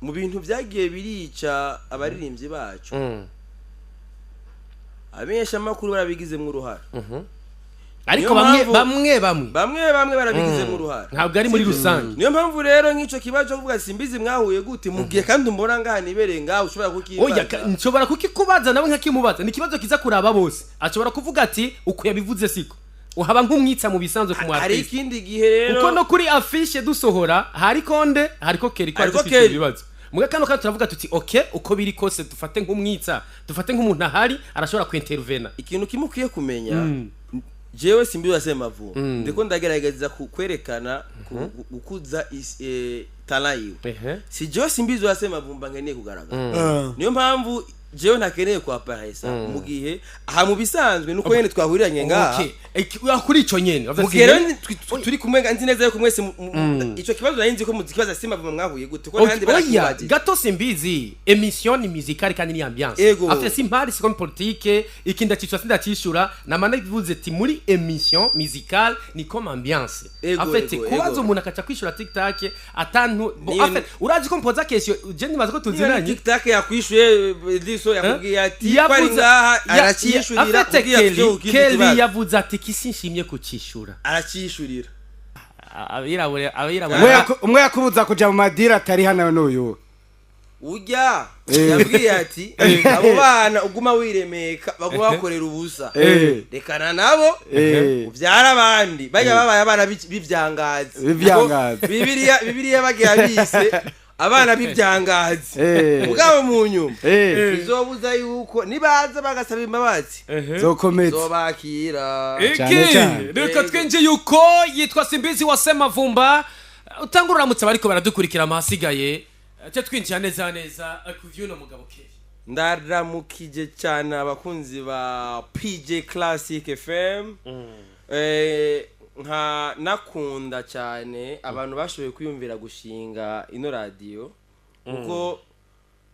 Mu bintu byagiye birica abaririmbyi bacu, abamenyeshamakuru barabigizemo uruhara. Ariko Niyo bamwe mpamvu- bamwe bamwe Bamwe bamwe barabigizemo uruhara. Ntabwo ari muri Sibyo? rusange. Niyo mpamvu rero nk'ico kibazo cyo kuvuga "Simbizi mwahuye gute", mu gihe kandi umbona ngaha nibereye ngaha, ushobora Oya, kukibaza. Nshobora kukikubaza, nawe nkakimubaza. Ni ikibazo kiza kuraba bose. Ashobora kuvuga ati uko yabivuze siko, uhaba nk'umwitsa mu bisanzwe ku Hari mu artiste. ikindi gihe rero Kuko no kuri affiche dusohora hariko nde? Hariko Kelly ko Hariko dufite Kelly. ibibazo. Muga kano kandi turavuga tuti ok, uko biri kose dufate nk'umwitsa, dufate nk'umuntu ahari arashobora kwintervena. Ikintu kimwe ukwiye kumenya, jewe Simbizi wa Semavumba ndiko ndagerageza kwerekana gukuza talent yiwe. Si jewe Simbizi wa Semavumba nkeneye kugaragara. Niyo mpamvu jewe ntakeneye kwaparesa mu gihe aha mu bisanzwe nuko nyene twahuriranye ngaha. Okay. Kuri ico nyene bavuga Mu gihe ati, rero turi kumwe, nzi neza yuko mwese ico kibazo nari nzi ko muzikibaza, Semavumba mwahuye gute, ko n'ahandi Oya, barakibajije. Gato Simbizi, émission ni musicale kandi ni ambiance. Ego. Afite simpari siko ni politique, iki ndacicwa sindacishura. Namana bivuze ati muri émission musicale ni comme ambiance. Ego, Afite ego, kubaza ego. umuntu akaca kwishura TikTok atantu bo. Niyo Afite urazi ko mpoza question, je nibaza ko Niyo ni tuzinanye. TikTok yakwishuye, Diso yakubwiye ati ko ari ngaha araciyishurira Afite kugira Kelly, tujye kukindi Kelly kibazo. yavuze ati kisi nshimye kucishura. Araciyishurira. Abirabure abirabure. Umwe yakubuza kuja mu madiri atari hano n'uyu. Ujya yabwiye ati abo bana uguma wiremeka baguma bakorera ubusa, rekana nabo, ubyara abandi bajya babaye abana b'ibyangazi. B'ibyangazi. Kuko Bibiliya bagiye bise abana b'ibyangazi. Mugabo mu nyuma bizobuza yuko nibaza bagasaba imbabazi Zokomeza. zobakira. Cyane Iki cyane. reka Yego. twinjiye uko yitwa Simbizi wa Semavumba. Utanga uramutse bariko baradukurikira, amahasigaye cyo twinjira neza neza ku vy'uno mugabo Kelly. Ndaramukije cyane abakunzi ba PJ Classic FM. Nka nakunda cyane abantu bashoboye kwiyumvira gushinga ino radiyo, kuko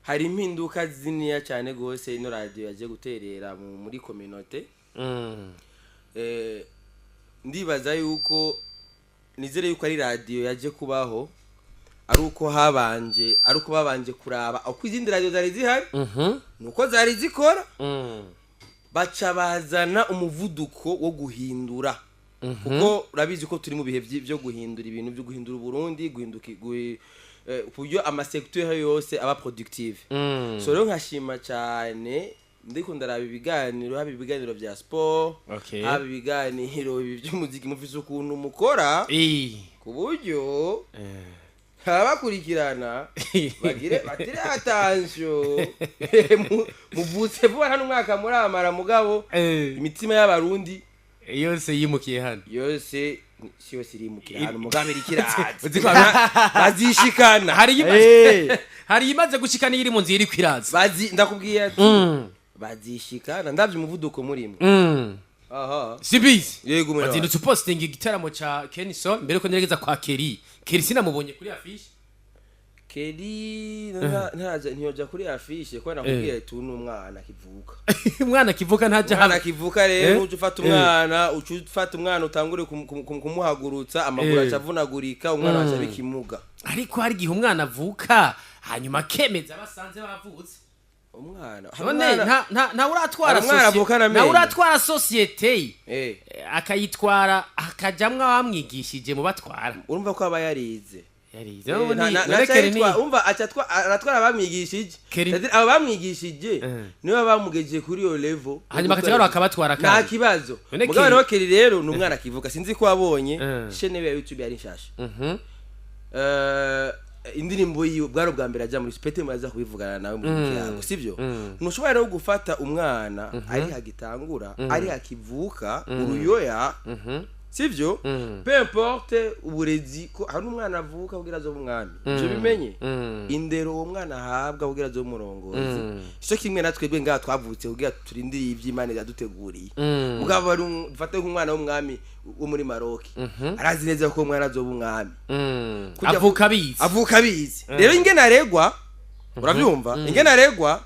hari impinduka ziniya cyane rwose ino radiyo yagiye guterera muri communauté. Ndibaza yuko nizere yuko ari radiyo yaje kubaho ari uko habanje, ari uko babanje kuraba uko izindi radiyo zari zihari, nuko zari zikora, baca bazana umuvuduko wo guhindura, kuko urabizi ko turi mu bihe byo guhindura ibintu, byo guhindura Uburundi, guhinduka ku buryo ama secteur yose aba productive. So rero nkashima cyane, ndiko ndaraba ibiganiro, haba ibiganiro bya sport, haba ibiganiro ibi by'umuziki, mufise ukuntu mukora ku buryo ababakurikirana bagire batire attention. Muvutse vuba, nta n'umwaka muramara, mugabo imitima y'Abarundi yose yimukiye hano. Yose si yose irimukira hano, mugabo irikiraza. Uzi ko Bazishikana. Hari iyimaze, hari iyimaze gushika n'iyiri mu nzira iriko iraza. Bazi ndakubwiye ati bazishikana, ndavye umuvuduko murimwe. Aha. Simbizi. Yego, mwene. Wazindutse upostinga igitaramo ca Kenison mbere ko ngerageza kwa Kelly. Kelly sinamubonye kuri affiche. Kelly ntaja, ntiyoja kuri affiche ko nakubwiye ati uyu ni umwana akivuka. Umwana akivuka ntaja Umwana hamwe. akivuka rero, uca ufata umwana, uca ufata umwana utangure kumuhagurutsa amaguru, aca avunagurika, umwana aca bikimuga. Ariko hari igihe umwana avuka hanyuma akemeza basanze bavutse. Umwana hari None nta uratwara Hari umwana avukana nta amenyo. uratwara société akayitwara akajamwo abamwigishije mu batwara. Urumva ko aba yarize. Yarize. Naca umva aca aratwara abamwigishije. C'est-à-dire aba bamwigishije nibo bamugejeje kuri iyo level. Hanyuma akaca agaruka akabatwara Nta kandi. kibazo. None Mugabo Kelly- rero Kelly rero ni umwana akivuka, sinzi ko wabonye chaîne ya YouTube yari nshasha. Indirimbo yiwe bwari ubwa mbere ajya muri spete, muraza kubivugana nawe mu kiyago, sibyo? Ntushobora rero gufata umwana ari hagitangura, ari hakivuka uruyoya, sivyo? Peu importe uburezi, ko hari umwana avuka kugira azobe umwami, ivyo bimenye indero uwo mwana ahabwa kugira azobe umurongozi. Cyo kimwe na twebwe ngaha twavutse kugira turindire ivy'Imana yaduteguriye. Mugabo ari dufate nk'umwana w'umwami wo muri Maroc, arazi neza ko umwana azoba umwami. Avuka abizi. Avuka abizi. Rero ingene aregwa, urabyumva ingene aregwa,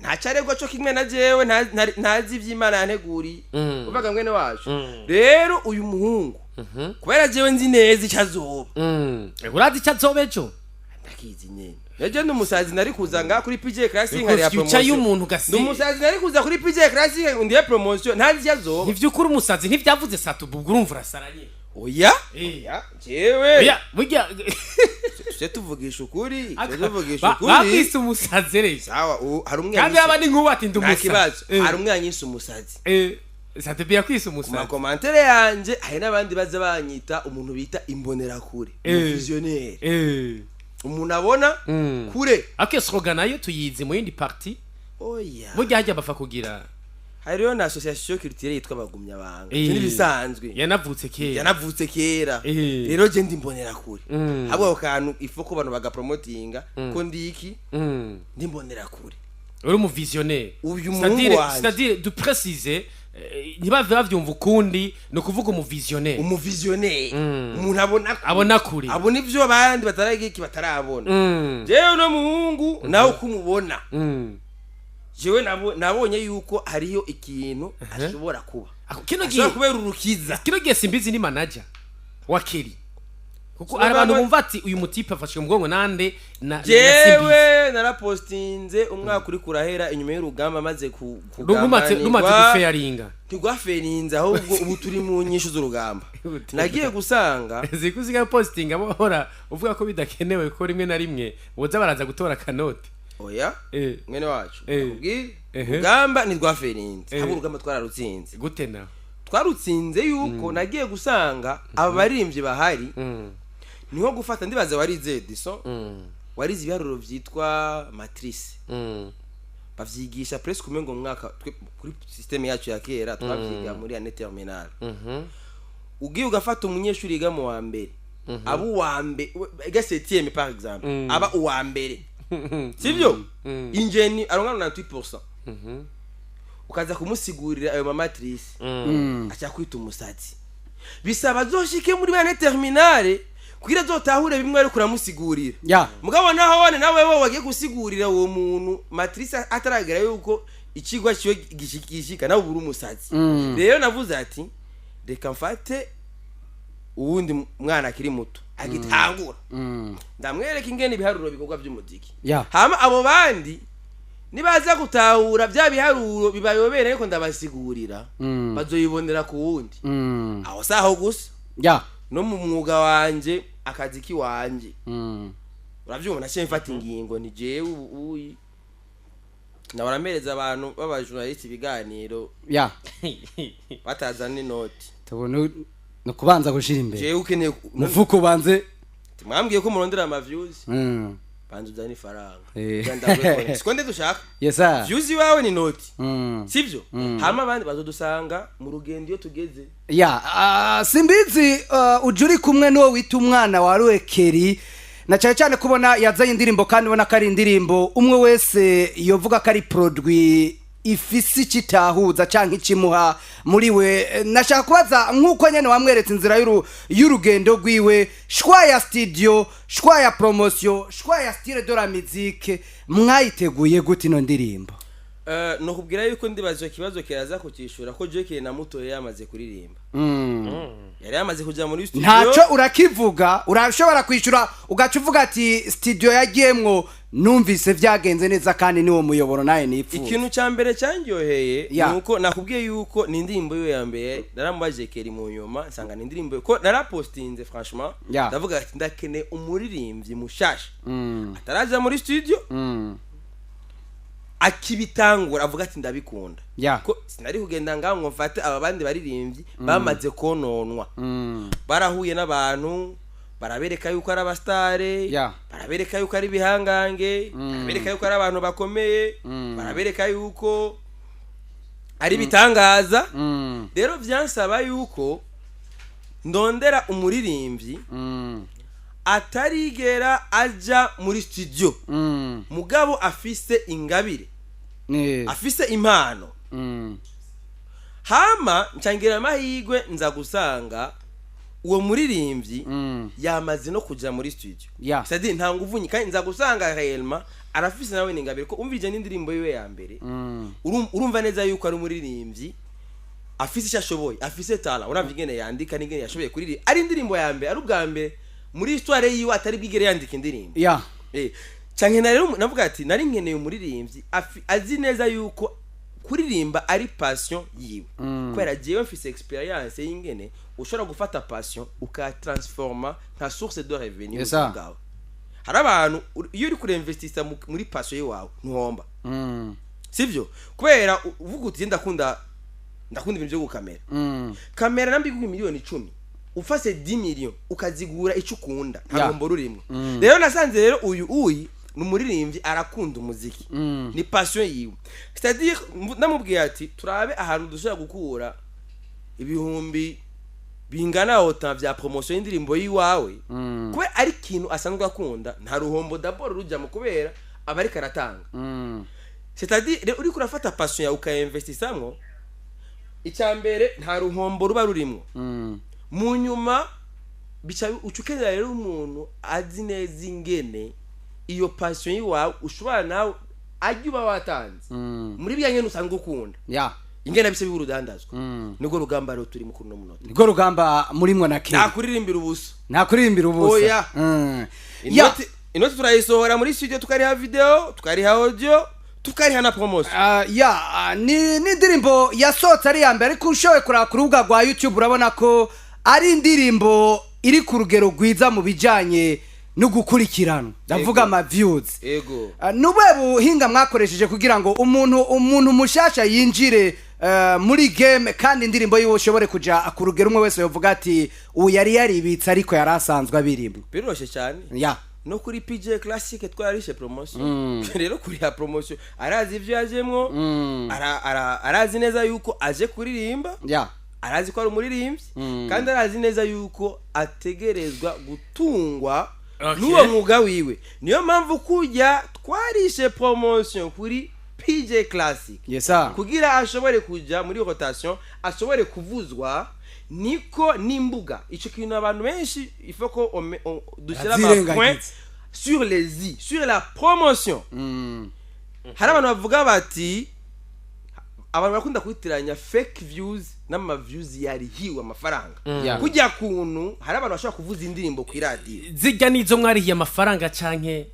ntacyo aregwa cyo kimwe na jewe ntazi ivy'Imana yanteguriye. Uvaga mwene wacu rero uyu muhungu, kubera jewe nzi neza icyo azoba. Urazi icyo azoba ejo? Ndakizi nyene. Ejo ndi umusazi, nari kuza ngaha kuri PJ Classic nkariya Future promotion. y'umuntu Ndi gasi. umusazi, nari kuza kuri PJ Classic ndiye promotion, ntazi icyo azoba. Ntivyukuri umusazi ntivyavuze Sat-B, ubwo urumva urasaranye. Oya. Eh. Oya, jewe Oya, burya tujye tuvugisha ukuri, tujye tuvugisha ukuri. Bakwise umusazi rero. Sawa, ubu hari umwe Kandi yaba ni nkubu ati ndi nta umusazi. kibazo. Eh. Hari umwe yanyise umusazi. Eh, Sat-B yakwise Ku umusazi. ma commentaires yanje hari n'abandi baza banyita umuntu bita imbonerakure, visionnaire, umuntu abona kure. Ariko iyo slogan nayo tuyizi mu yindi parti. Oya. Burya hajya bapfa kugira. Hariho na association culturelle yitwa Bagumyabanga. Eh. Ivyo n'ibisanzwe. Yanavutse kera. Yanavutse kera. Eh. Rero je ndi imbonerakure. Ahubwo ako kantu ifo ko abantu bagapromotinga ko ndi iki? Ndi imbonerakure. Uri umu visionnaire. Uyu muhungu wanje. C'est-à-dire de préciser, ntibave bavyumva ukundi, ni ukuvuga umu visionnaire. Umu visionnaire, umuntu abona kure. Abona kure. Abona ivyo abandi bataragira iki, batarabona. Jewe no muhungu nawe uko umubona, jewe nabonye yuko hariyo ikintu ashobora kuba, Kino gihe ashobora kubera urukiza. Kino gihe Simbizi ni manager wa Kelly, kuko So, hari abantu baba- bumva ati uyu mutipe afashwe mu mugongo nande na Simbizi. Jewe narapostinze umwaka uri kurahera inyuma y'urugamba amaze Rumaze rumaze kugambanirwa. gufeyaringa. Ntigwaferinze, ahubwo ubu turi mu nyishu z'urugamba. Nagiye gusanga Ziko usigaye postinga bahora uvuga ko bidakenewe, ko rimwe na rimwe boza baraza gutora akanote. Oya. Eh. Mwene wacu, nakubwire, urugamba ntirwaferinze, ahubwo urugamba twararutsinze. Gute nawe? Twarutsinze yuko nagiye gusanga aba baririmbyi bahari, niho gufata, ndibaza warize Edison, warize ibiharuro vyitwa matrice. Bavyigisha presque umengo mu mwaka kuri système yacu ya kera twavyiga muri année terminale. Ugiye ugafata umunyeshuri yiga mu wa mbere, aba uwa mbere ga septième par exemple, aba uwa mbere, sivyo? Ingeni aronka 98%, ukaza kumusigurira ayo ma matrice, aca kwita umusazi. Bisaba azoshike muri année terminale kugira azotahure bimwe ariko uramusigurira. Mugabo naho wane nawe wowe wagiye gusigurira uwo muntu matrice ataragera yuko ikigwa ciwe gishika, nawe ubura umusazi. Rero navuze ati reka mfate uwundi mwana akiri muto agitangura, ndamwereka ingene ibiharuro bikorwa by'umuziki. Hama abo bandi nibaza gutahura bya biharuro bibayobera ariko ndabasigurira, bazoyibonera ku wundi. Aho saho gusa, no mu mwuga wanje, akazi kiwanje, uravyumva, naciye mfata ingingo ni jewe ubu uyi nahora mpereza abantu b'abajournaliste ibiganiro batazana inoti. Tubona ni ukubanza gushira imbere. Jewe ukeneye Mufuko ubanze. Mwambwiye ko murondera ama views, banza uzane ifaranga. Eh. Siko nde dushaka Yes sir. views iwawe ni noti, sivyo? Hama abandi bazodusanga mu rugendo iyo tugeze. Ya, Simbizi, uje uri kumwe n'uwo wita umwana wa Ruwekeri, na cyane cyane kubona yazanye indirimbo kandi ubona ko ari indirimbo umwe wese yovuga ko ari produit ifise ikitahuza canke ikimuha muri we. Nashaka kubaza, nk'uko nyene wamweretse inzira y'urugendo rwiwe, choix ya studio, choix ya promotion, choix ya style de la musique, mwayiteguye gute ino ndirimbo? Nokubwira yuko ndibaza icyo kibazo kiraza kukishura ko Jeke na Mutoya yamaze kuririmba, yari yamaze kuja muri studio. Ntacyo urakivuga, urashobora kwishyura ugaca uvuga ati studio yagiyemwo numvise byagenze neza kandi niwo muyoboro nawe nifuza. Ikintu cya mbere cyanryoheye nuko nakubwiye yuko ni indirimbo yiwe ya mbere. Naramubajije Keri mu nyuma, nsanga ni indirimbo ko narapostinze, franchement, ndavuga ati ndakeneye umuririmbyi mushasha ataraja muri studio, akibitangura avuga ati ndabikunda, ko sinari kugenda ngaho ngo mfate aba bandi baririmbyi bamaze kononwa, barahuye n'abantu barabereka yuko ari abasitare, barabereka yuko ari ibihangange, barabereka yuko ari abantu bakomeye, barabereka yuko ari ibitangaza. Rero byansaba yuko ndondera umuririmbyi atarigera aja muri studio, mugabo afise ingabire, afise impano. Hama ncangira amahirwe nza gusanga uwo muririmbyi yamaze no kuja muri studio. C'est-à-dire nta nguvu kandi nza gusanga réellement arafise nawe n'ingabire, ko umvirije n'indirimbo yiwe ya mbere, urumva neza yuko ari umuririmbyi afise icyo ashoboye, afise talent. Uravye ingene yandika n'ingene yashoboye kuririmba, ari indirimbo ya mbere, ari ubwa mbere muri histoire yiwe atari bwigere yandika indirimbo. Canke rero navuga ati nari nkeneye umuririmbyi azi neza yuko kuririmba ari passion yiwe, kubera jewe mfise experience y'ingene ushobora gufata passion ukatransforma nka source de revenu. Yes, sir. Bwawe hari abantu iyo uri kurinvestisa muri passion yiwawe ntuhomba, sivyo? Kubera uvuga uti ndakunda ibintu byo gukamera, kamera nambi iguha miliyoni 10, ufase 10 million ukazigura icyo ukunda, nta ruhombo rurimo. Rero nasanze rero uyu uyi ni umuririmbyi arakunda umuziki, ni passion yiwe, c'est-à-dire ndamubwiye ati turabe ahantu dushobora gukura ibihumbi bingana autant vya promotion y'indirimbo yiwawe, kubera ari ikintu asanzwe akunda, nta ruhombo d'abord rujyamo kubera aba ariko aratanga. C'est-à-dire rero uriko urafata passion yawe ukayinvestisamo, icya mbere nta ruhombo ruba rurimwo. Mu nyuma bica uca ukenera rero umuntu azi neza ingene iyo passion yiwawe ushobora nawe ajya uba watanze muri bya nyene usanzwe ukunda, ingene bise biba urudandazwa. Nibwo rugamba rero turimo kuri uno munota. Nirwo rugamba murimwo na Kelly. Nta kuririmbira ubusa. Nta kuririmbira ubusa. Oya. Ya. Inoti turayisohora muri studio, tukariha video, tukariha audio, tukariha na promotion. Ah, ya ni indirimbo yasohotse ari iya mbere, ariko ushoboye kuraba ku rubuga rwa YouTube urabona ko ari indirimbo iri ku rugero rwiza mu bijyanye no gukurikirana, ndavuga ama views. Ego. Ah, ni ubuhe buhinga mwakoresheje kugira ngo umuntu mushasha yinjire muri game kandi indirimbo yiwe ushobore kuja ku rugero umwe wese yovuga ati ubu yari yaribitse ariko yari asanzwe abirimo? Biroroshye cyane. No kuri PJ Classic twararishe promotion. Rero kuriha promotion, arazi ivyo yajemwo, arazi neza yuko aje kuririmba, arazi ko ari umuririmbyi, kandi arazi neza yuko ategerezwa gutungwa n'uwo mwuga wiwe. Niyo mpamvu kujya twarishe promotion kuri PJ Classic Yes sir. kugira ashobore kuja muri rotation, ashobore kuvuzwa, niko n'imbuga. Ico kintu abantu benshi il faut ko dushyira ama Azirengagiza. point sur les i sur la promotion. Hari abantu bavuga bati abantu bakunda kwitiranya fake views n'ama views yarihiwe amafaranga. Kujya kuntu hari abantu bashobora kuvuza indirimbo ku iradiyo. Zijya nizo mwarihiye amafaranga canke?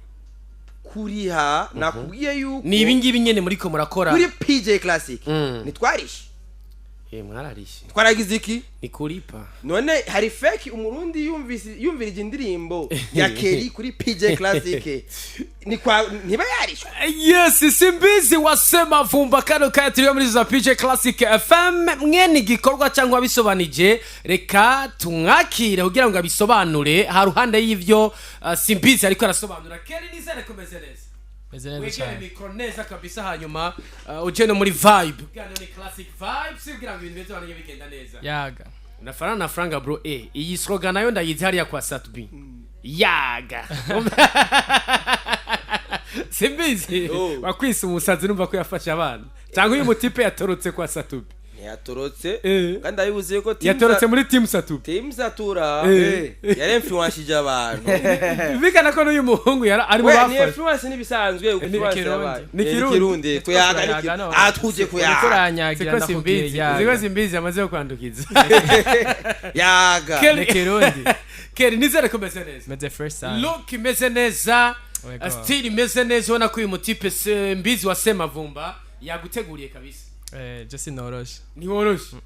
Kuriha nakubwiye yuko Ni ibi ngibi nyene muriko murakora. Kuri PJ Classic ntitwarishe. Eh, mwararishe. Twaragize iki? Ni kuripa. None hari fake umurundi yumvise yumvirije indirimbo ya Kelly kuri PJ Classic, ni kwa ntiba yarishwe? Yes, Simbizi wa Semavumba, kano kaya turiyo muri za PJ Classic FM. Mwene igikorwa cyangwa abisobanije, reka tumwakire kugira ngo abisobanure haruhande y'ivyo Simbizi ariko arasobanura. Kelly, nizere kumeze neza. Meze neza Wegere cyane. mikoro neza kabisa, hanyuma uje no muri vibe kugira ngo ni classic vibes, kugira ngo ibintu bize bananye bigenda neza. Yaga. Nafaranga na franga bro, iyi slogan nayo ndayizi hariya kwa Satbi. Yaga Simbizi. Oh. Wakwise umusazi, numva ko yafashe abana, cyangwa uyu mutipe yatorotse kwa Satubi? Ntiyatorotse. Kandi abibuze ko Team Yatorotse muri team Satubi. Team Satura yari influencije abantu. Bikana ko n'uyu muhungu yari ari mu We ni bafashe. influence n'ibisanzwe influence Kirundi. yabaye. Ni Eh, Kirundi. Kirundi kuyaga ni Turayaga none. ah, tuje Uriko kuyaga. uranyagira, Siko ndakubwiye Simbizi, yaga. siko Simbizi amaze kwandukiza. Yaga. Kelly. Ni Kirundi. Kelly, nizere ko umeze neza. Meze fresh sana. Look imeze neza. Yego. Style imeze neza, ubona ko uyu mutipe Simbizi wa Semavumba yaguteguriye kabisa. Eh, je sinoroshe. Ntiworoshe,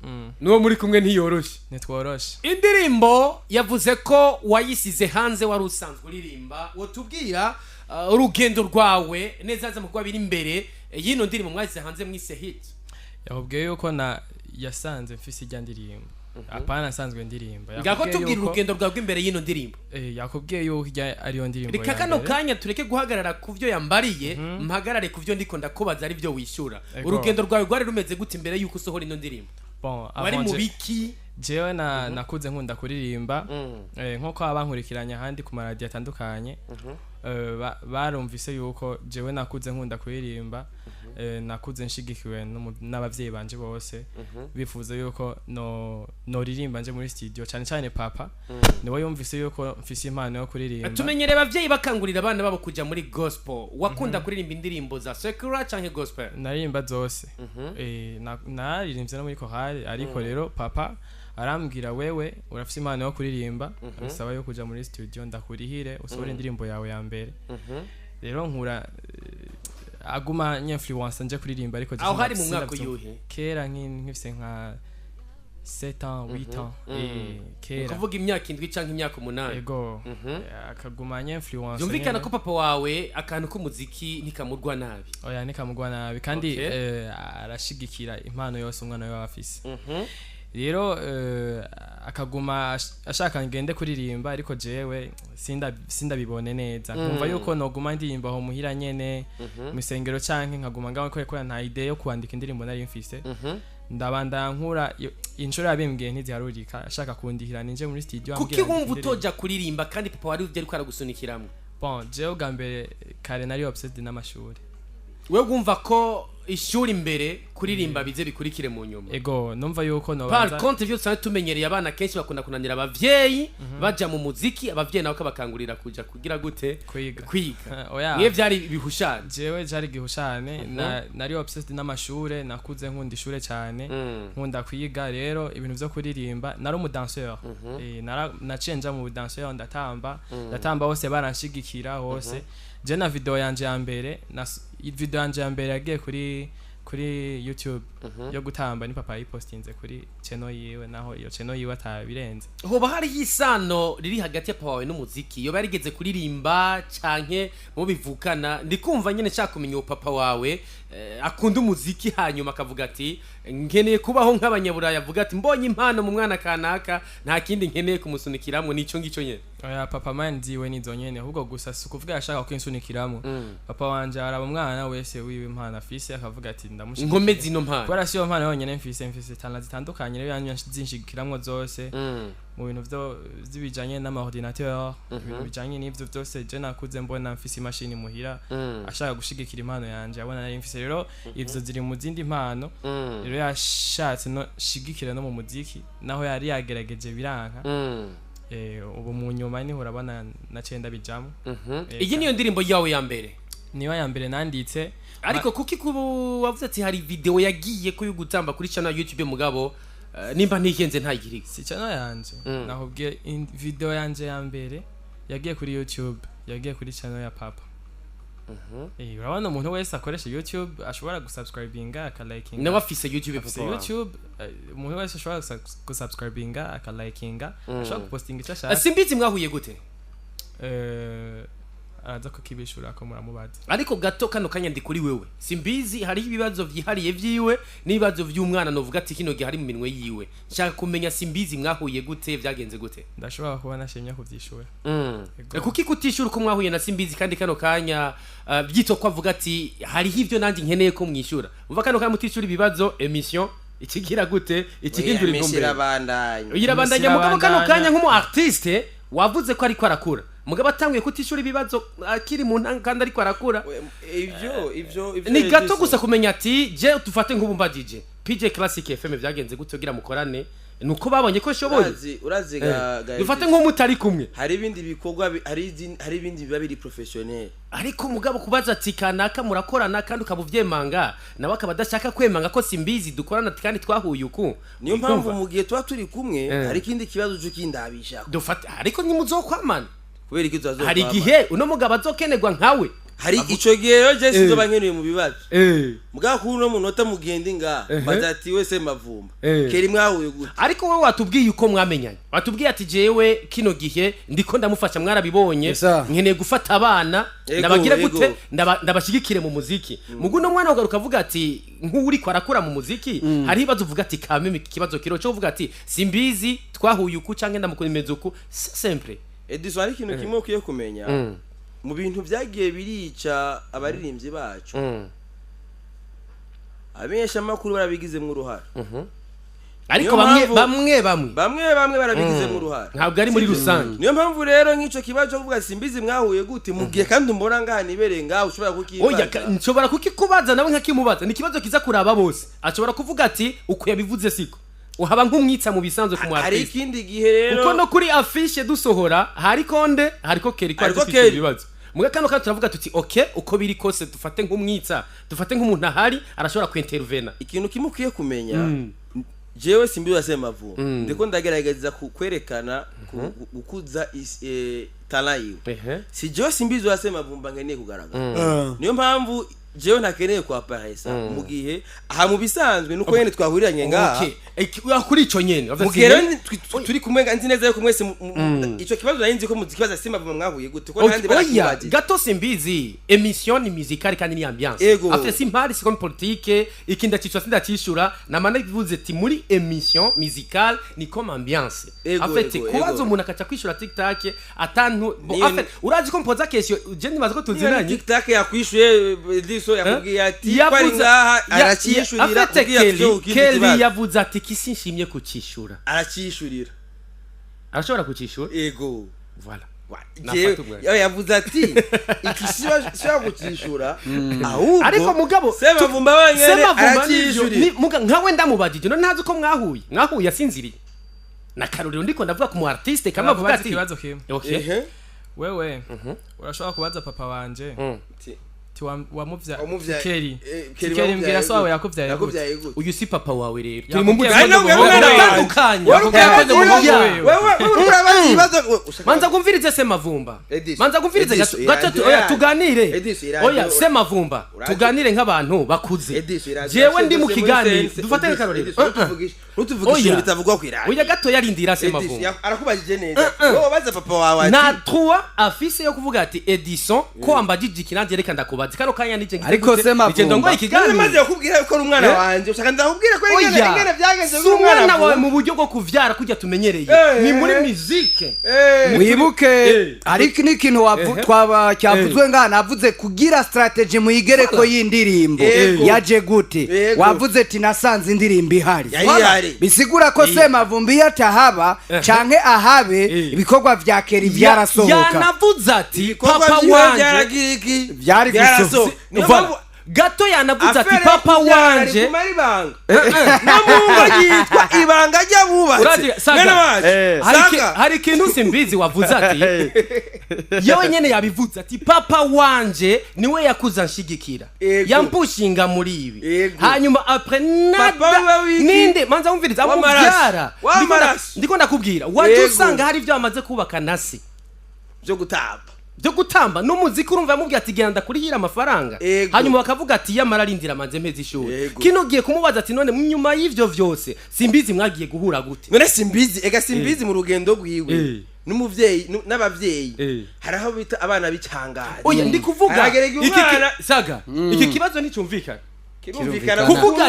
n'uwo muri kumwe ntiyoroshe. Ntitworoshe. Indirimbo yavuze ko wayisize hanze wari usanzwe uririmba, wotubwira urugendo rwawe neza neza mu kuba biri imbere y'ino ndirimbo mwashyize hanze mwise hit? Yakubwiye yuko na yasanze mfise ijya ndirimbo. Apana nsanzwe ndirimba. Ngako Yakubwiye tubwira urugendo rwawe rw'imbere y'ino ndirimbo. Eh, yakubwiye yuko ijya ariyo ndirimbo Reka ya kano mbere. kanya tureke guhagarara ku byo yambariye, mpagarare ku byo ndiko ndakubaza ari byo wishyura. Ego. Urugendo rwawe rwari rumeze gute imbere y'uko usohora ino ndirimbo? Bon, Wari avant mu biki? Jewe na nakuze nkunda kuririmba, nkuko abankurikiranya ahandi ku maradiyo atandukanye, barumvise yuko jewe nakuze nkunda kuririmba, nakuze nshigikiwe n'abavyeyi banje bose bifuza yuko no noririmba nje muri studio, cyane cyane papa niwe yumvise yuko mfise impano yo kuririmba. Tumenyereye ababyeyi bakangurira abana babo kujya muri gospel. Wakunda kuririmba indirimbo za secular canke gospel? Naririmba zose. Naririmbye no muri korali, ariko rero papa arambwira: "Wewe urafise impano yo kuririmba, bisaba yo kuja muri studio, ndakurihire usohore indirimbo yawe ya mbere." Rero nkura aguma nyinfluence nje kuririmba, ariko Aho hari mu mwaka sinavyumva. uyuhe? Kera, nkifise nka 7 ans, 8 ans, kera. Kuvuga imyaka 7 canke imyaka 8. Ego. Akaguma nyinfluence. Byumvikana nyene. ko papa wawe akantu k'umuziki ntikamurwa nabi. Oya, ntikamugwa nabi kandi arashigikira impano yose umwana we aba afise. Rero akaguma ashaka ngende kuririmba, ariko jewe sindabibone neza, nkumva yuko noguma ndirimba aho muhira nyene mu isengero, canke nkaguma ngaho kubera nta idée yo kwandika indirimbo nari mfise. Ndabandanya nkura, inshuro yabimbwiye ntiziharurika, ashaka kundihira ninje muri studio, Kuki ambwira wumva andika indirimbo. utoja kuririmba kandi papa wari uvyo ariko aragusunikiramwo? Bon, jewe ubwa mbere kare nari obsessed n'amashuri. We wumva ko ishuri imbere, kuririmba bize bikurikire mu nyuma? Ego, numva yuko Par nobanza. contre, ivyo dusanzwe tumenyereye, abana kenshi bakunda kunanira abavyeyi baja mu muziki, abavyeyi nabo kabakangurira kuja kugira gute? Kwiga. Kwiga. Oya. Mwe vyari bihushanye? Jewe jari gihushane, nari obsessed n'amashure, nakuze nkunda ishure cyane, nkunda kwiga. Rero ibintu vyo kuririmba, nari umudanseur, naciye nja mu danseur, ndatamba, ndatamba hose, baranshigikira hose. Je na video yanje ya mbere, video yanje ya mbere yagiye kuri YouTube yo gutamba, ni papa yayipostinze kuri channel yiwe, naho iyo channel yiwe atabirenze. Hoba hariho isano riri hagati ya papa wawe n'umuziki? Yoba yarigeze kuririmba canke mu bivukana? Ndikumva nyene nshaka kumenya uwo papa wawe, akunda umuziki, hanyuma akavuga ati nkeneye kubaho nk'abanyaburaya, avuga ati mbonye impano mu mwana kanaka, nta kindi nkeneye kumusunikiramwo, nico ngico nyene. Oya, papa man ziwe nizo nyene, ahubwo gusa si ukuvuga yashaka kwinsunikiramo. Papa wanje araba umwana wese wiwe impano afise, akavuga ati ndamushigikiye. Nkomezi ino mpano. Kubera si yo mpano yonyene mfise, mfise talent zitandukanye, rero yanyu zinshigikiramwo zose mu bintu vyo bijanye n'amaordinateur, ibintu bijanye n'ivyo byose. Je nakuze mbona mfise imashini muhira, ashaka gushigikira impano yanje abona nari mfise. Rero ivyo ziri mu zindi mpano. Rero yashatse no shigikira no mu muziki, naho yari yagerageje biranka. Ubu mu nyuma niho urabona naciye ndabijamo. Iyi niyo ndirimbo yawe ya mbere? Niyo ya mbere nanditse. Ariko kuki kubu wavuze ati hari video yagiye ko yo gutamba kuri channel ya YouTube, mugabo nimba ntihenze ntayigiriye? Si channel yanje. Nakubwiye video yanje ya mbere yagiye kuri YouTube, yagiye kuri channel ya papa. Urabona umuntu wese akoresha YouTube ashobora gusubscribinga, akalikinga. Nawe afise YouTube, Afise papa wawe? YouTube, umuntu wese ashobora gusubscribinga, akalikinga, ashobora gupostinga icyo ashaka. Simbizi mwahuye gute? Araza kukibishura ko muramubaza. Ariko gato kano kanya ndi kuri wewe Simbizi, hariho ibibazo vyihariye vyiwe n'ibibazo vy'umwana, novuga ati kino gihe hari mu minwe yiwe. Nshaka kumenya Simbizi mwahuye gute, vyagenze gute? Ndashobora kuba nashimye kuvyishura. Ego. Kuki kutishura uko mwahuye na Simbizi, kandi kano kanya byitwa ko avuga ati hariho ivyo nanjye nkeneye ko mwishura? Umva, kano kanya mutishura ibibazo, émission ikigira gute? Ikihindura Imisi intumbero. irabandanya. Irabandanya. Imisi Mugabo kano irabandanya. kanya nk'umu artiste wavuze ko ariko arakura, mugabo atanguye kutishura ibibazo akiri mu ntanga kandi ariko arakura. Ivyo Ni gato Edison. gusa kumenya ati je tufate nk'ubu mbagije PJ Classic FM, vyagenze gute kugira mukorane? Nuko babonye ko shoboye? Urazi ga Dufate Edison. nk'umutari kumwe. Hari ibindi bikorwa hari ibindi biba biri professionnel. Ariko mugabo kubaza ati kanaka murakorana kandi ukaba uvyemanga, nawe akaba adashaka kwemanga ko Simbizi dukorana ati kandi twahuye uku. Niyo mpamvu Ukumva? mu gihe tuba turi kumwe hari ikindi kibazo cyo kindabisha. Dufate, ariko ntimuzokwamana. Kubera iki tuzazokwamana? Hari igihe uno mugabo azokenerwa nkawe. Hari ico gihe rero je sinzoba nkenewe mu bibazo. Mugabo kuri uno munota mugende ngaha mbaza ati wese mavumba kera mwahuye gute? Ariko wowe watubwiye uko mwamenyanye, watubwiye ati jewe kino gihe ndiko ndamufasha, mwarabibonye. Yes, sir. Nkeneye gufata abana, Ego, ndabagira ego. gute, ndabashyigikire mu muziki. Mugu uno mwana ugaruka avuga ati nk'uriko arakura mu muziki, hariho ibibazo uvuga ati kameme iki kibazo kiro cyo uvuga ati Simbizi twahuye uku canke ndamukomeza uku. C'est simple. Edison, hari ikintu kimwe ukwiye kumenya mu bintu byagiye birica abaririmbyi bacu: abamenyeshamakuru barabigizemo uruhara. Ariko Niyo bamwe mpamvu- bamwe bamwe. Bamwe bamwe barabigizemo uruhara. Ntabwo ari muri rusange. Niyo mpamvu rero nk'ico kibazo cyo kuvuga Simbizi mwahuye gute, mu gihe kandi umbona ngaha nibereye ngaha, ushobora Oya, kukimbaza. Nshobora kukikubaza nawe nkakimubaza. Ni ikibazo kiza kuraba bose. Ashobora kuvuga ati uko yabivuze siko, uhaba nk'umwitsa mu bisanzwe ku mu Hari artiste. ikindi gihe rero Kuko no kuri affiche dusohora hari konde, hariko Keri ko Hariko aje kwishyura Kelly. ibibazo. Muga kano kandi turavuga tuti ok, uko biri kose dufate nk'umwitsa, dufate nk'umuntu ahari arashobora kwintervena. Ikintu kimwe ukwiye kumenya. Jewe Simbizi wa Semavumba, ndiko ndagerageza kwerekana gukuza talent yiwe. Si jewe Simbizi wa Semavumba nkeneye kugaragara, niyo mpamvu jewe ntakeneye kwaparesa mu gihe aha mu bisanzwe nuko nyene twahuriranye ngaha. Okay. Kuri ico nyene Mu gihe rero turi kumwe, nzi neza yuko mwese ico kibazo nari nzi ko muzikibaza Semavumba mwahuye gute, ko n'abandi Oya, barakibajije. Gato Simbizi, émission ni musicale kandi ni ambiance. Afite simpari, si comme politique, iki ndacicwa sindacishura, namana bivuze ati muri émission musicale ni comme ambiance. Afite kubaza umuntu akaca kwishura TikTok atantu bo. Afite urazi ko mpoza question, je nibaza ko Niba ni tuzinanye. TikTok yakwishuye, Diso yakubwiye ati ko ari ngaha araciyishurira Afite kugira Kelly tujye ku kindi Kelly kibazo. yavuze ati kisi nshimye kucishura. Araciyishurira. Arashobora kucishura. Ego. Voilà. Nafata ubwo. Yavuze ati iki siba kucishura ahubwo Ariko mugabo Semavumba wenyene Semavumba nivyo, araciyishurira. Muga nkawe ndamubajije none ntazi ko mwahuye asinziriye na karorero, ndiko ndavuga ku mu artiste kamwe avuga Nakubaza ati ikibazo kimwe. Okay. Ehe. Wewe urashobora kubaza papa wanje ti wamuvya Kelly. Kelly Kelly, wamuvyaye mbwira so wawe gute? yakuvyaye gute? Yakuvyaye gute? Uyu si papa wawe rero, turi mu Yakubwiye mbuga. ko ndi umuhungu Nawe wawe. Biratandukanye. Yakubwiye ko ndi umuhungu Oya. wiwe. Wewe urabaza ibibazo Manza kumvirize Semavumba. Edison, Manza kumvirize gato Edison, gato iradiyo oya, yacu. tuganire. Edison, iradiyo. Oya Semavumba, tuganire nk'abantu bakuze. Edison, iradiyo. Jewe ndi mu Muri kiganiro, sense, dufate Edison, nk'akarorero. Edison, ntutuvugishe Oya. ibintu bitavugwa ku iradiyo. Oya gato, yarindira Edison, Semavumba. arakubajije neza, wowe wabaza papa wawe ati Nta trois afise yo kuvuga ati Edison ko wambajije iki, nanjye reka ndakubaza kano kanya nije ngize Ariko gute? Semavumba. Nije ndongoye ikiganiro. Maze yakubwira yuko ari umwana Eh? wanje, ushaka ndakubwira ko ari ingene Oya, ingene byagenze si umwana wawe mu buryo bwo kuvyara kujya tumenyereye, ni muri musique. Wibuke ariko n'ikintu twaba cyavuzwe ngaha, navuze kugira strategy muyigereko y'indirimbo yaje gute. Wavuze ati nasanze indirimbo ihari. Yari ihari. Bisigura ko Semavumbi iyo atahaba canke ahabe, ibikorwa vya Kelly byarasohoka. Yanavuze ati Ibikorwa papa vyiwe wanje byaragira iki? Byari Byarasohoka. Niyo Voilà. mpamvu Gato yanavuze ati affaire papa yo kubyara wanje riguma ari ibanga, no mu ngo yitwa ibanga ry'abubatse. Urazi, Saga, Mwene wacu, Saga. Hari ikintu Simbizi wavuze ati yewe nyene yabivuze ati papa wanje niwe yakuze anshigikira, yampushinga muri ibi. Hanyuma après Papa nada wiwe wiki? ninde manza wumviriza W'amaraso. amubyara. W'amaraso. Ndiko ndakubwira waje usanga hari ibyo bamaze kubaka nasi byo gutamba. Byo gutamba n'umuziki, urumva yamubwiye ati genda kurihira amafaranga. Hanyuma bakavuga ati yamara arindira amanze mpeze ishuri. Kino giye kumubaza ati none nyuma y'ivyo vyose Simbizi mwagiye guhura gute? None Simbizi, ega Simbizi mu rugendo rwiwe n'umuvyeyi n'abavyeyi hari aho bita abana b'icangazi. Oya, ndi kuvuga Haragera igihe umwana Saga, iki kibazo nticyumvikana. Kirumvikana. Kuvuga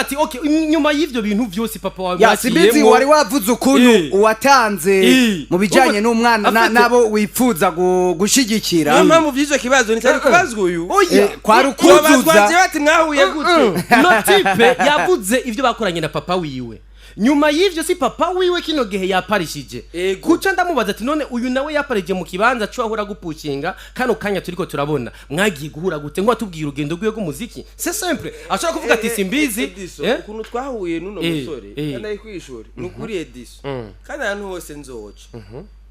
ati okay, nyuma y'ivyo bintu vyose papa wawe Ya Simbizi, mwaciyemwo. wari wavuze ukuntu watanze mu bijanye n'umwana n'abo wifuza gushigikira. Niyo mpamvu vy'ico kibazo nticyari kubazwa uyu. Oya. Kwari Wabazwa ukuzuza. jewe ati mwahuye gute? No type yavuze ivyo bakoranye na papa wiwe nyuma y'ivyo, si papa wiwe kino gihe yaparishije. Kuca ndamubaza ati none uyu nawe yaparije mu kibanza cyo ahora gupushinga kano kanya turiko turabona, mwagiye guhura gute ngo atubwire urugendo rwiwe rw'umuziki? C'est simple, ashobora kuvuga ati Simbizi Ediso, ukuntu twahuye n'uno musore kandi ari kwishuri, ni ukuri Ediso, kandi ahantu hose nzoca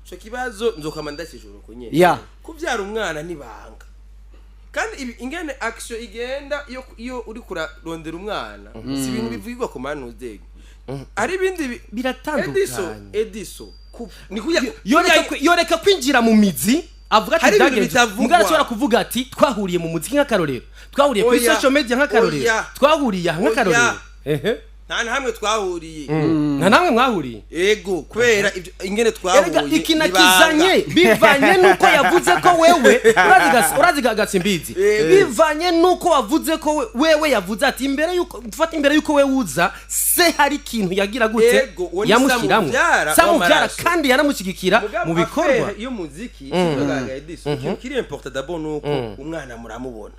ico kibazo nzokama ndakijura uko nyene. Kuvyara umwana nibanga, kandi ingene action igenda iyo uri kurarondera umwana si ibintu bivugirwa ku manuzego, ari ibindi Biratandukanye. Ediso, Ediso, ni kuya Yoreka kwinjira mu mizi avuga ati Hari ibintu byagenze bitavugwa. mugabo arashobora kuvuga ati twahuriye mu muziki nk'akarorero, twahuriye kuri Oya. social media nk'akarorero, Oya. twahuriye aha nk'akarorero. Oya. Nta na hamwe twahuriye. Nta namwe mwahuriye? Ego, kubera ibyo ingene Erega twahuye iki ni nakizanye ibanga. bivanye nuko yavuze ko wewe urazi Gasimbizi, bivanye nuko wavuze ko wewe yavuze ati imbere yuko dufata, imbere yuko wewe uza se hari ikintu yagira gute. Ego, uwo ni Yamushyiramo Samuvyara Samuvyara w'amaraso. kandi yanamushyigikira Mugabo mu bikorwa. affaire y'umuziki sivyo Edison, ikintu kiri important d'abord nuko umwana muramubona.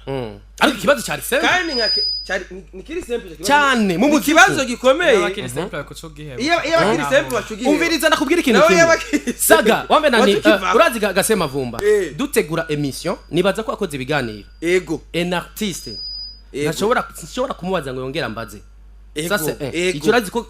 Ariko ikibazo cyari simple. Kandi nka cyari ni kiri simple ico kibazo. Cyane, mu Ni muziki. ikibazo gikomeye. Abakiri simple kuco giheba. Iyo abakiri simple bacugiye. Umviriza ndakubwira ikintu Nawe kimwe. Saga wambe nani Wacu urazi Gasemavumba, dutegura émission nibaza ko akoze ibiganiro, un artiste ntashobora, sinshobora kumubaza ngo yongere ambaze. Ça, c'est un. Icyo urazi ko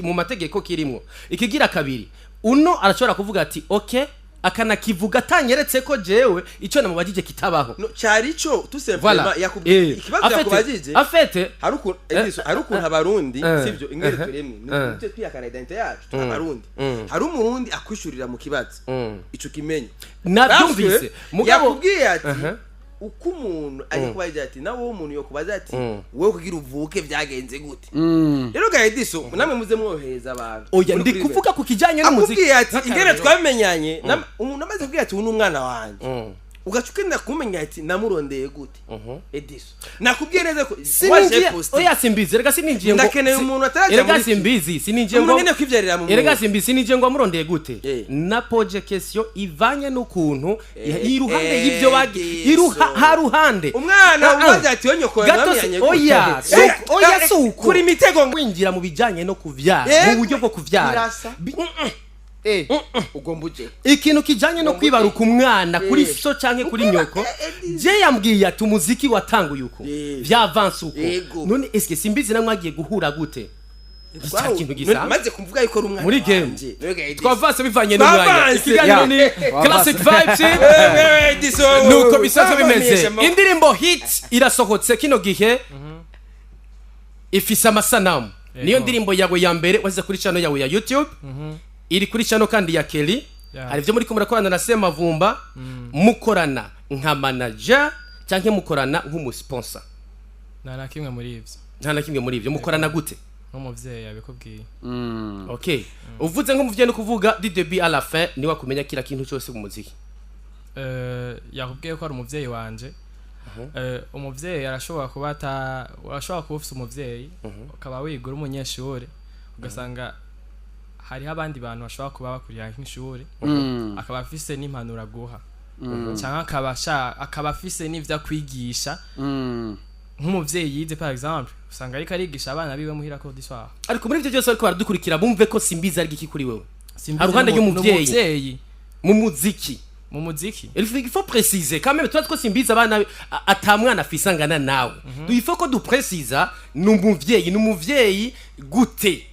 mu mategeko kirimwo. Ikigira kabiri, uno arashobora kuvuga ati ok. Akanakivuga atanyeretse ko jewe ico namubajije kitabaho. No, cyari ico tout Voilà. simplement yakubwiye ikibazo Afete- yakubajije. Afete Hari ukuntu Edison, hari ukuntu Abarundi, sivyo, ingere turemwe nitwe twihakana identité yacu, turi Abarundi. Hari Umurundi akwishurira mu kibazo ico kimenye. Nabyumvise. Parce Mugabo yakubwiye ati uko umuntu ari kubaza, ati nawe uwo umuntu yokubaza ati wowe kugira uvuke byagenze gute? Rero ga Ediso, namwe muze mwohereza abantu Oya, muri ndi kuri kuvuga ku kijanye n'umuziki. Akubwiye ati ingene twamenyanye, umuntu amaze kubwira ati uyu ni umwana wanjye, ugaca ugenda kumenya ati namurondeye gute? Ediso, nakubwiye neza ko waje Sininjiye. posti. Oya, simbizi, rega sininjiye ngo Ndakeneye umuntu atarajya Erega muri simbizi, sininjiye umuntu ngo nyene kwivyarira mu Erega muntu. simbizi, sininjiye ngo amurondeye gute. Na poje question ivanye n'ukuntu iruhande y'ivyo bagi iruha haruhande Umwana Ah, ah. umaze ati yo nyoko Gato yamwamenyanye gute? oya, oya, suko Kuri mitego ngo kwinjira mu bijanye no kuvyara, mu buryo bwo kuvyara. Birasa. Ugomba uje Ikintu kijanye no Ugomba kwibaruka umwana kuri so canke kuri nyoko. Je yambwiye ati umuziki watanguye uko, vyavanse uko. None eske simbizi namwe agiye guhura gute? Cya kintu gisanzwe. Maze kumvuga yuko ari umwana Muri game. wanje. Mbega Edison. Twavanse bivanye n'umwanya. Twavanse. Ikiganiro ni Classic Vibes. Edison. Nuko bisanzwe bimeze. Bamenyesha Indirimbo hit irasohotse kino gihe, ifise amasanamu. Niyo ndirimbo yawe ya mbere wasize kuri channel yawe ya YouTube, iri kuri channel kandi ya Kelly. Hari ibyo muri ko murakorana na Semavumba, mukorana nka manager cyangwa mukorana nk'umusponsor? Nta na kimwe muri ivyo. Nta na kimwe muri ibyo. Mukorana gute? Nk'umuvyeyi yabikubwiye. Okay, uvuze nk'umuvyeyi, no kuvuga du début à la fin niwe akumenya kila kintu cyose mu muziki? Yakubwiye ko ari umuvyeyi wanje. Umuvyeyi arashobora kuba ata urashobora kuba ufise umuvyeyi, ukaba wiga uri umunyeshuri, ugasanga hariho abandi bantu bashobora kuba bakurira nk'ishuri, akaba afise n'impanuro aguha, cyangwa akaba afise n'ivyo akwigisha nk'umuvyeyi yize. Par exemple, usanga ariko arigisha abana biwe muhira cours du soir. Ariko muri ibyo byose ariko baradukurikira bumve ko Simbizi ari iki kuri wewe. Simbizi Haruhande y'umuvyeyi. n'umuvyeyi. Mu muziki. Mu muziki. Il faut préciser quand même, toi ko Simbizi abana ata mwana afise angana nawe. Il faut ko duprécisa, ni umuvyeyi, ni umuvyeyi gute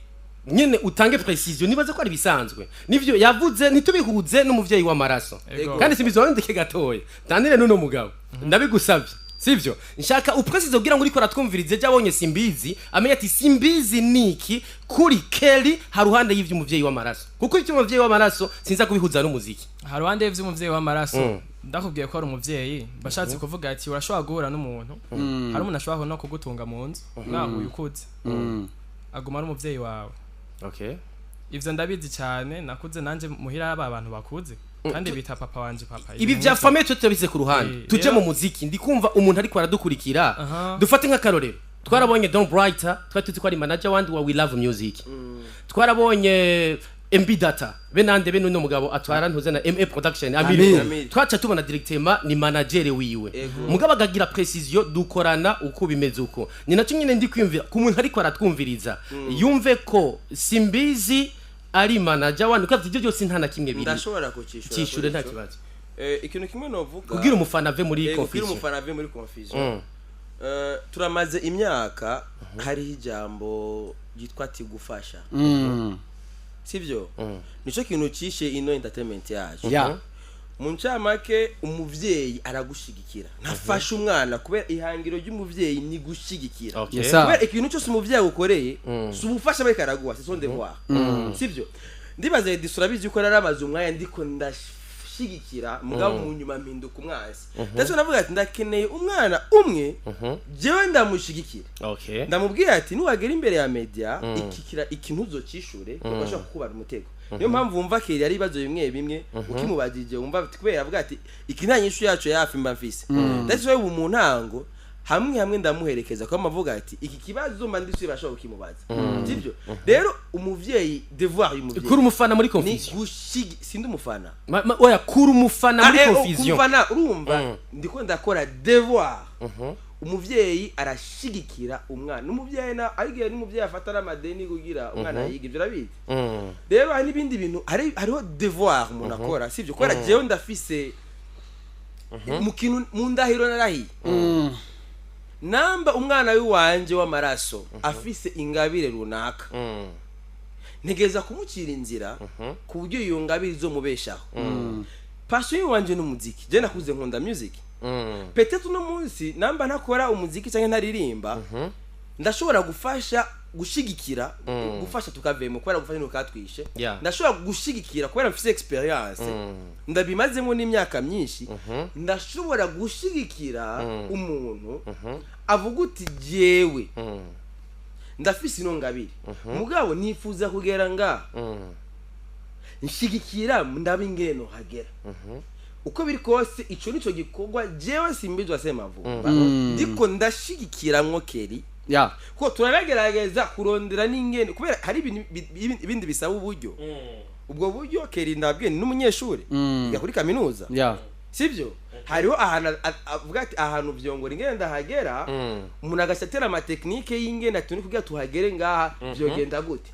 nyene? Utange précision, nibaze ko ari bisanzwe nivyo yavuze, ntitubihuze n'umuvyeyi w'amaraso. Ego. Kandi Simbizi wandike gatoya tandire n'uno mugabo, ndabigusabye, sivyo? Nshaka uprécise kugira ngo uriko aratwumvirize ejo abonye Simbizi amenye ati Simbizi niki kuri Kelly haruhande y'ivy'umuvyeyi w'amaraso, kuko ivy'umuvyeyi w'amaraso sinza kubihuza n'umuziki. Haruhande y'ivy'umuvyeyi w'amaraso, ndakubwiye ko ari umuvyeyi, bashatse kuvuga ati urashobora guhura n'umuntu, hari umuntu ashobora no kugutunga mu nzu mwahuye ukuze, aguma ari umuvyeyi wawe. Ivyo ndabizi cyane, nakuze nanje muhira aba abantu bakuze kandi bita papa wanje papa. Ibi vya famille twe turabize ku ruhande. Tuje mu muziki. Ndikumva umuntu ariko aradukurikira, dufate nk'akarorero, twarabonye Don Brighter, twari tuzi ko ari manager wandi wa We Love Music. Twarabonye MB Data benande bene uno mugabo atwara ntuze na MA Production, Amir. Amir. Twaca tubona directement ni manager wiwe. Mugabo akagira précision, dukorana uko bimeze uko. Ni nacyo nyine ndi kwiyumvira ku muntu ariko aratwumviriza, yumve ko Simbizi ari manager wandi, kuko ibyo byose nta na kimwe biri. Ndashobora kucishura. Cyishure, nta kuri ico. kibazo. Ikintu kimwe novuga kugira umufana ave muri kugira confusion. umufana ave muri confusion. Turamaze imyaka hariho ijambo ryitwa ati gufasha, sibyo? Nico kintu cishe ino entertainment yacu. Mu ncamake, umuvyeyi aragushigikira, ntafasha umwana, kubera ihangiro ry'umuvyeyi ni gushigikira. Yes, sir. Kubera ikintu cyose umuvyeyi agukoreye si ubufasha bariko araguha, c'est son devoir, sibyo? Ndibaza Edison urabizi ko naramaze umwanya ndiko ndashigikira, mugabo mu nyuma mpinduka umwansi. Ndetse navuga ati ndakeneye umwana umwe jewe ndamushigikira. Ndamubwira ati nuwagera imbere ya media ikikira ikintu uzocishure, kuko ashobora kukubara umutego. Niyo mpamvu wumva kera ari ibibazo bimwe bimwe ukimubajije wumva ati kubera avuga ati iki nta nyishu yacu yafi mba mfise. Ndetse ubu mu ntango hamwe hamwe ndamuherekeza kuko amavuga ati iki kibazo mba ndisuye bashobora kukimubaza, sibyo? Rero umuvyeyi, devoir y'umuvyeyi Kuri umufana muri ni confusion. Gushigi sindi umufana. Oya, kuri umufana muri Ah, confusion. kumufana, urumva ndiko ndakora devoir. Umuvyeyi arashigikira umwana, umuvyeyi na ariko n'umuvyeyi afata n'amadeni kugira umwana yiga, ibyo urabizi. Rero hari n'ibindi bintu, hariho devoir umuntu akora, sibyo? Kubera jewe ndafise mu kintu mu ndahiro narahiye, namba umwana w'iwanje w'amaraso afise ingabire runaka. Ntegereza kumucira inzira ku buryo iyo ngabire izomubeshaho. Passion yiwanje n'umuziki. Je nakuze nkunda music. Peut-être uno munsi namba ntakora umuziki cyangwa ntaririmba, ndashobora gufasha, gushigikira, gufasha tukavemo, kubera gufasha ntukatwishe. Ndashobora gushigikira kubera mfise experience, ndabimazemo n'imyaka myinshi. Ndashobora gushigikira umuntu avuga uti: "Jewe ndafise ino ngabire, mugabo nifuza kugera ngaha, nshigikira ndabe ingene nohagera." Uko biri kose, ico nico gikorwa jewe Simbizwa Semavumba ndiko ndashigikiramwo Keri, ko turagerageza kurondera n'ingene, kubera hari ibintu ibindi bisaba uburyo. Ubwo buryo, Keri ndabwiye, ni n'umunyeshuri, yiga kuri kaminuza, sibyo? Hariho ahantu avuga ati: "Ahantu vyongora ingene ndahagera." Umuntu agaca atera ama techniques y'ingene ati: "Kugira tuhagere ngaha vyogenda gute?"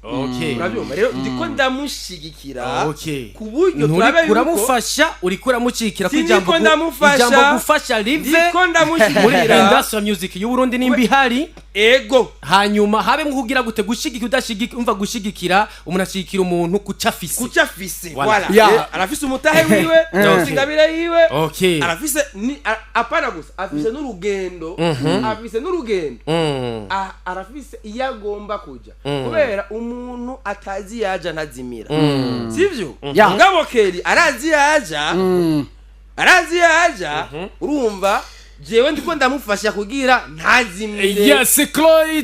Urabyumva rero, ndiko ndamushigikira ku buryo Nturi turabe yuko kuramufasha, uriko uramushyigikira ko Siniko ijambo ndamufasha. ijambo gufasha rive Ndiko muri ndamushyigikira. industry music y'u Burundi nimba ihari. Ego. Hanyuma habe kugira gute? Gushigikira, udashigikira, umva, gushigikira, umuntu ashigikira umuntu kuca afise. Kuca afise. Voilà. Voilà. Arafise umutahe wiwe, arafise ingabire yiwe, arafise apana gusa, afise n'urugendo, afise n'urugendo. Arafise iyo agomba kuja, kubera umuntu atazi yaja ntazimira, sivyo? Mugabo Keri arazi yaja, arazi yaja. Urumva, jewe ndiko ndamufasha kugira ntazimire. Yes, Chloe.